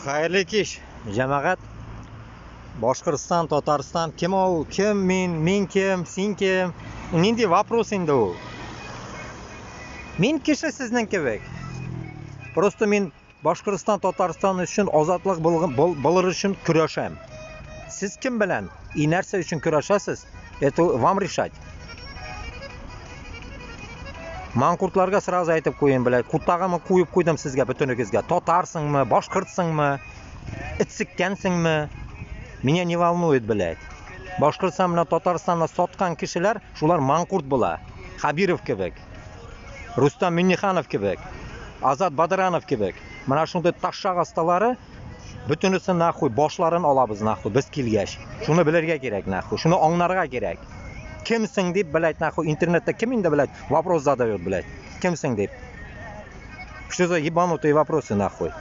Хәерле кич, җәмәгать. Башкортстан, Татарстан, кем ул, кем мин, мин кем, син кем? Нинди вопрос инде ул? Мин кеше сезнең кебек. Просто мин Башкортстан, Татарстан өчен азатлык булыр өчен көрәшәм. Сез кем белән и нәрсә өчен көрәшәсез, это вам решать. Манкуртларга сразу әйтеп куйын, блядь, кутагымы куеп куйдым сезгә бөтенегезгә. Татарсыңмы, башкортсыңмы, этсеккәнсеңме? Меня не волнует, блядь. Башкортстан белән Татарстанны саткан кешеләр, шулар манкурт була. Хабиров кебек. Рустам Минниханов кебек. Азат Бадранов кебек. Менә шундый ташак асталары бөтенесе нахуй башларын алабыз нахуй без килгәч. Шуны белергә кирәк нахуй, шуны аңларга кирәк. Кемсең дип, блядь, нахуй интернетта кем инде, блядь, вопрос задает, блядь. Кемсең дип. Что за ебанутые вопросы нахуй?